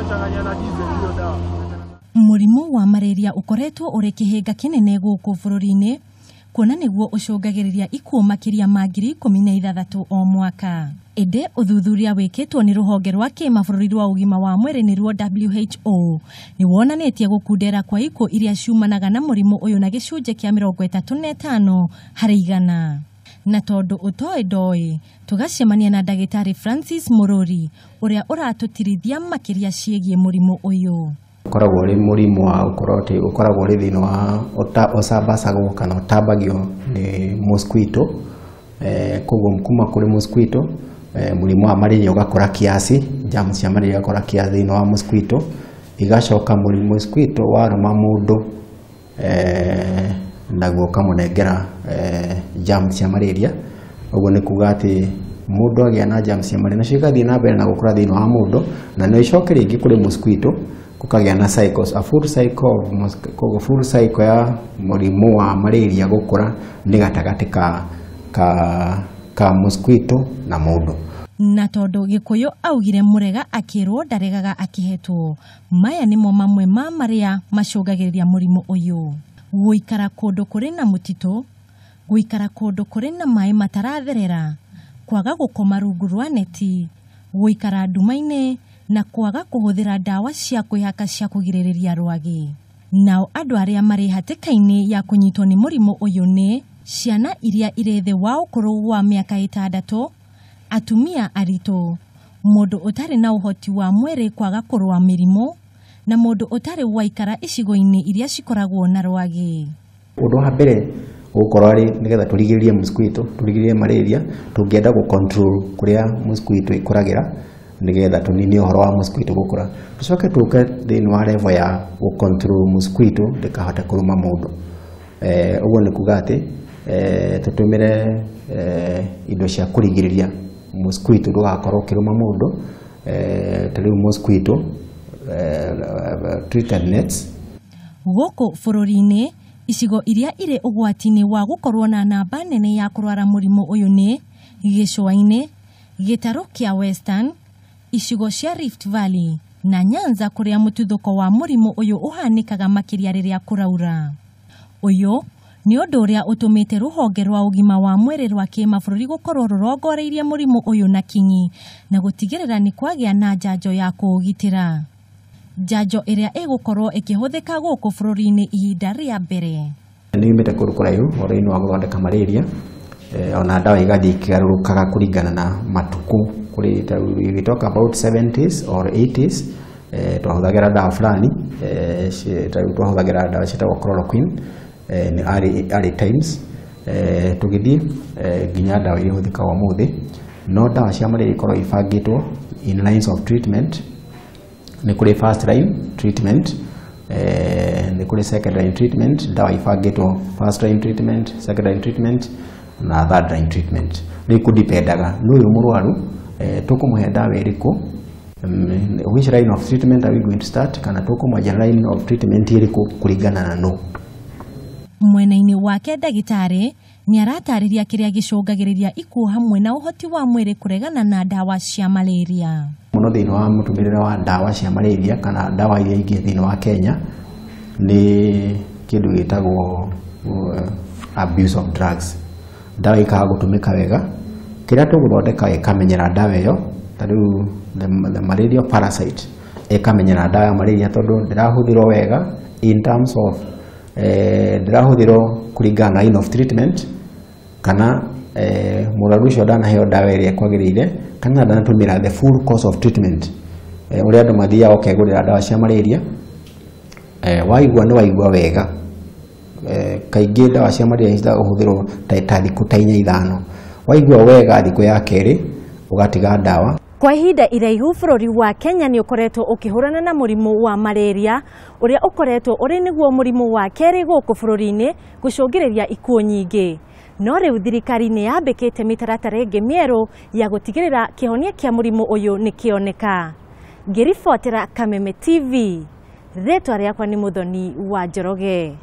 Umechanganya na diesel hiyo dawa. Mũrimũ wa malaria ũkoretwo ũrĩ kĩhĩnga kĩnene gũkũ bũrũri-inĩ, kuona nĩguo ũcũngagĩrĩria ikuũ makĩria ma 16,000 o mwaka. Ĩndĩ ũthuthuria wĩkĩtwo nĩ rũhonge rwa kĩmabũrũri rwa ũgima wa mwĩrĩ nĩruo WHO nĩ wonanĩtie gũkundera kwa ikuũ iria ciumanaga na mũrimũ ũyũ na gĩcunjĩ kĩa 35 harĩ igana. Na tondũ ũtoĩ ndoĩ, tũgacemania na ndagĩtarĩ Francis Mũrũri ũrĩa ũratũtirithia makĩria ciĩgiĩ mũrimũ ũyũ. Ũkoragwo ũrĩ mũrimũ wa gũkorwo atĩ ũkoragwo ũrĩ thĩna wa ũcambacagwo kana ũtambagio nĩ mosquito. Koguo kuma kũrĩ mosquito, mũrimũ wa malaria ũgakũra kiasi, germs cia malaria igakũra kiasi thĩinĩ wa mosquito, igacoka mũrimũ mosquito warũma mũndũ, naguo ũkamũnengera germs cia malaria. Ũguo nĩ kuga atĩ mũndũ agĩa na germs cia malaria nacio igathiĩ na mbere na gũkũra thĩinĩ wa mũndũ, na no icoke rĩngĩ kũrĩ mosquito, gũkagĩa na cycles, a full cycle of koguo full cycle ya mũrimũ wa malaria gũkũra nĩ gatagatĩ ka mosquito na mũndũ. Na tondũ Gĩkũyũ augire mũrega akĩrwo ndaregaga akĩhetwo, maya nĩmo mamwe ma marĩa macũngagĩrĩria mũrimũ ũyũ: gũikara kũndũ kũrĩ na mũtitũ, gũikara kũndũ kũrĩ na maĩ mataratherera, kwaga gũkoma rungu rwa neti, gũikara nduma-inĩ na kwaga kũhũthĩra ndawa cia kwĩhaka cia kũgirĩrĩria rwagĩ. Nao andũ arĩa marĩ hatĩka-inĩ ya kũnyitwo nĩ mũrimũ ũyũ nĩ ciana iria irĩ thĩ wa ũkũrũ wa mĩaka 6, atumia aritũ, mũndũ ũtarĩ na ũhoti wa mwĩrĩ kwaga kũrũa mĩrimũ, na mũndũ ũtarĩ waikara icigo-inĩ iria cikoragwo na rwagĩ. Ũndũ wa mbere gũkorwo arĩ nĩgetha tũrigĩrĩrie mosquito, tũrigĩrĩrie malaria, tũngĩenda gũ control kũrĩa mosquito ikũragĩra nĩgetha tũnine ũhoro wa mosquito gũkũra. Tũcoke tũke thĩinĩ wa level ya gũ control mosquito ndĩkahote kũrũma mũndũ. Ũguo nĩ kuga atĩ tũtũmĩre indo cia kũrigĩrĩria mosquito ndũgakorwo ũkĩrũma mũndũ, ta rĩu mosquito treated nets. Gũkũ bũrũri-inĩ, icigo iria irĩ ũgwati-inĩ wa gũkorwo na namba nene ya kũrwara mũrimũ ũyũ nĩ gĩcũa-inĩ, gĩtarũ kĩa Western, icigo cia Rift Valley na Nyanza kũrĩa mũtuthũko wa mũrimũ ũyũ ũhanĩkaga makĩria rĩrĩa kũraura. Ũyũ nĩ ũndũ ũrĩa ũtũmĩte rũhonge rwa ũgima wa mwĩrĩ rwa kĩmabũrũri gũkorwo rũrongoreirie mũrimũ ũyũ na kinyi na gũtigĩrĩra nĩ kwagĩa na njanjo ya kũũgitĩra. Njanjo ĩrĩa ĩgũkorwo ĩkĩhũthĩka gũkũ bũrũri-inĩ ihinda rĩa mbere. Nĩ yumĩte kũndũ kũraihu ũhoro-inĩ wa gũthondeka malaria, ona ndawa igathiĩ ikĩgarũrũkaga kũringana na matukũ. Kũrĩ ta we talk about 70s or 80s, twahũthagĩra ndawa fulani, ta rĩu twahũthagĩra ndawa ciĩtagwo chloroquine, nĩ early times, tũgĩthiĩ nginya ndawa iria ihũthĩkaga ũmũthĩ. No ndawa cia malaria ikoragwo ibangĩtwo in lines of treatment. Nĩ kũrĩ first line treatment, nĩ kũrĩ second line treatment, ndawa ibangĩtwo first line treatment, second line treatment na third line treatment. Rĩu kũdipendaga nĩ ũyũ mũrwaru, tũkũmũhe ndawa ĩrĩkũ, which line of treatment are we going to start, kana tũkũmwanjia line of treatment ĩrĩkũ kũringana na no. Mwena-inĩ wake ndagĩtarĩ nĩ aratarĩria kĩrĩa gĩcũngagĩrĩria ikuũ hamwe na ũhoti wa mwĩrĩ kũregana na ndawa cia malaria. Mũno thĩinĩ wa mũtũmĩrĩre wa ndawa cia malaria kana ndawa iria ingĩ thĩinĩ wa Kenya nĩ kĩndũ gĩtagwo abuse of drugs. Ndawa ikaga gũtũmĩka wega, kĩrĩa tũgũthondeka ĩkamenyera ndawa ĩyo, ta rĩu the malaria parasite ĩkamenyera ndawa ya malaria tondũ ndĩrahũthĩrwo wega in terms of ndĩrahũthĩrwo kũringana na line of treatment, kana mũrwaru ũcio ndanaheo ndawa ĩrĩa ĩkwagĩrĩire, kana ndanatũmĩra the full course of treatment. Ũrĩa andũ mathiaga ũkegũrĩra ndawa cia malaria, waigua nĩ waigua wega. Kaingĩ ndawa cia malaria cithagũhũthĩrwo ta thikũ ta 4 5, waigua wega thikũ ya kerĩ ũgatiga ndawa. Kwa ihinda iraihu bũrũri wa Kenya nĩ ũkoretwo ũkĩhũrana na mũrimũ wa malaria ũrĩa ũkoretwo ũrĩ nĩguo mũrimũ wa kerĩ gũkũ bũrũri-inĩ gũcũngĩrĩria ikuũ nyingĩ. No rĩu thirikari nĩ yambĩkĩte mĩtaratara ĩngĩ mĩerũ ya gũtigĩrĩra kĩhonia kĩa mũrimũ ũyũ nĩ kĩoneka. Ngĩribotera Kameme TV, rĩtwa rĩakwa nĩ Mũthoni wa Njoroge.